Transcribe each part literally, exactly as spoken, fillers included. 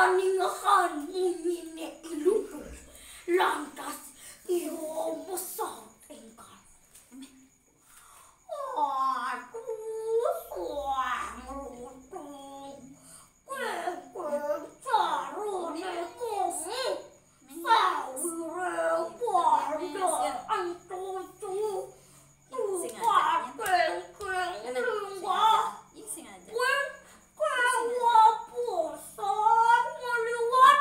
Ningehan munyiné I Lutung, lantas ia masaut énggal. Aduh, Sang Lutung, kénkén carané komo, sawiré pandaan tuju tukat kénkén linggah. Wéh, kéweh basa ngaliwat.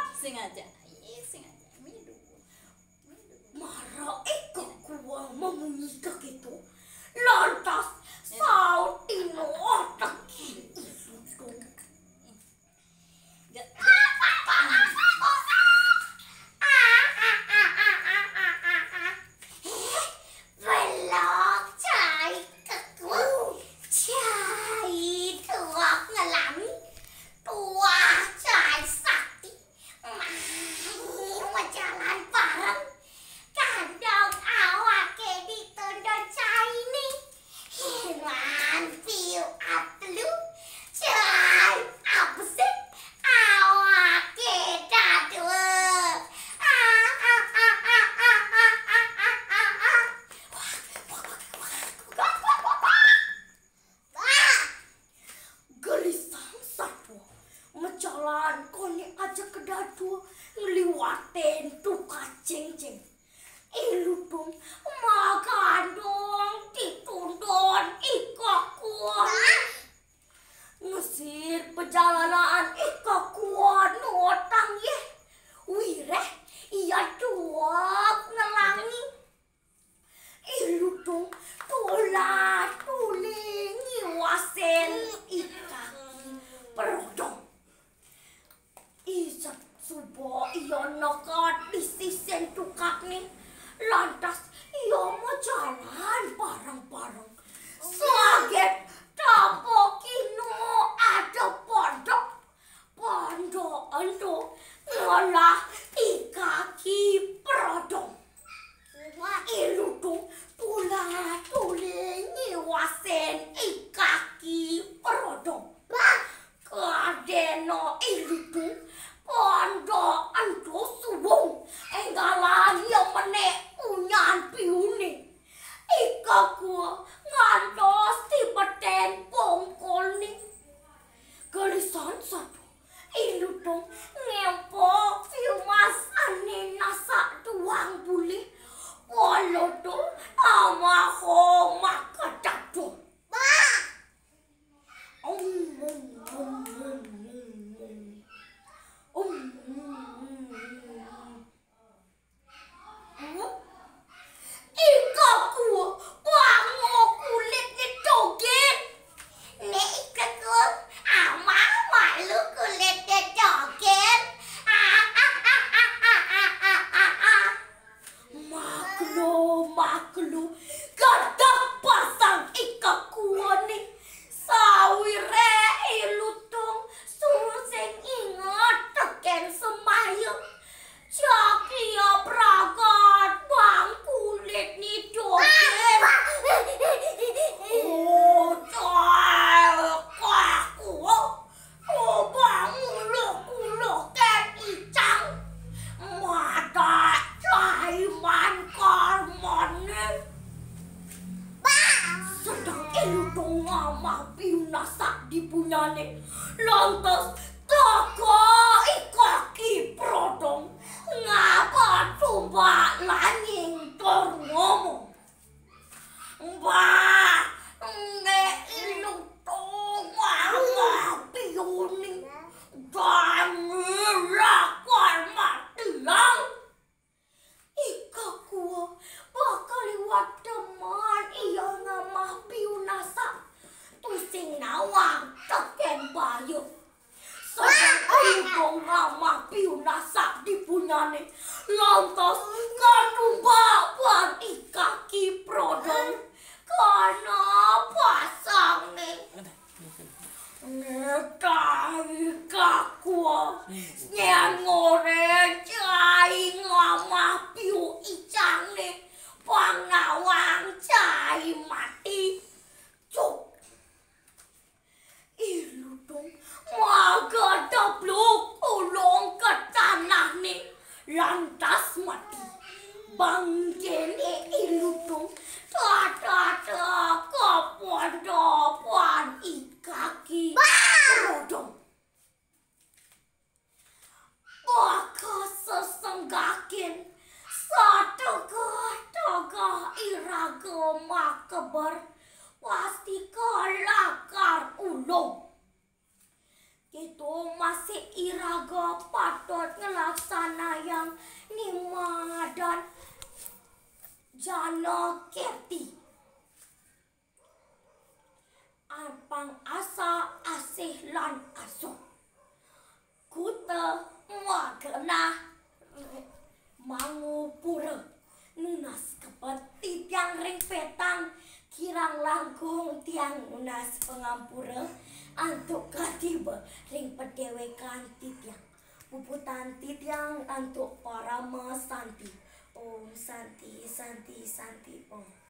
Mara I Kakua mamunyi kakéto, lantas saut tina ateké I Lutung. Belog cai Kakua, cai tuak ngelangi, tuak cai sakti. Mai majalan bareng, kandang awaké ditunda cainé. Héran piu atelu, cai abesik, awaké dadua. Gelisang satua majalan koné ajaka dadua ngliwatin tukat céngcéng. I Lutung magandong ditundun I Kakua. Ngesir pajalanan I Kakua nuutang yéh. Wiréh ia tuak ngelangi. I Lutung tula-tuli ngiwasin I Kaki Perodong. Ija suba ia neked di sisin tukakné, lantas ia majalan pareng-pareng. Saget tapa kina ada pondok. Pondok ento ngelah I Kaki Perodong. I Lutung tula-tuli ngiwasin I Kaki Perodong. Kadéna I Lutung, pondok ento suwung, énggalan ia menék punyan piuné. I Kakua ngantos tibetin bungkulné. Gelisang satua, I Lutung ngempok piu mas ané nasak duang bulih, walada amaha makadadua. Bah! Om, om, om, om, om, om. Om, om, om, om, om. Huh? I Kakua, banguk kulitné dogén. Né I Kakua, amah malu kulitné dogén. Ah, ah, ah. Makelo, makelo, gadah basang I Kakuané. Sawiréh I Lutung suba sing inget tekén semaya. Jak ia pragat bang kulitné dogén. Oh, cai Kakua. Coba nguluk-nguluk kén icang. Madak cai man karmané. Sedeng I Lutung ngamah piu nasak di punyané. Lantas teka I Kaki Perodong ngaba tumbak lanying tur ngomong. Mbah, engék I Lutung ngamah piuné. Dangé lakar matiang. I Kakua bakal liwat demen ia ngamah piu nasak. Tusing nawang tekén baya. Sedeng I Lutung ngamah piu nasak di punyané, lantas katumbak ban I Kaki Perodong kana basangné. Né cai Kakua, nyén ngoréh cai ngamah piu icangné, pang nawang cai mati. Cuk. I Lutung magadebluk ulung Ber pasti kalakar ulung. Kita masih iraga patut ngelaksanayang nimadan jana kerti. Ampang asa asih lan asuh. Kuta magenah mangupura. Nunas kepet titiang ring petang, kirang langkung tiang nunas pangampura antuk katiba ring padéwékan titiang. Puputang titiang antuk parama santi. Om Santi, Santi, Santi, Om.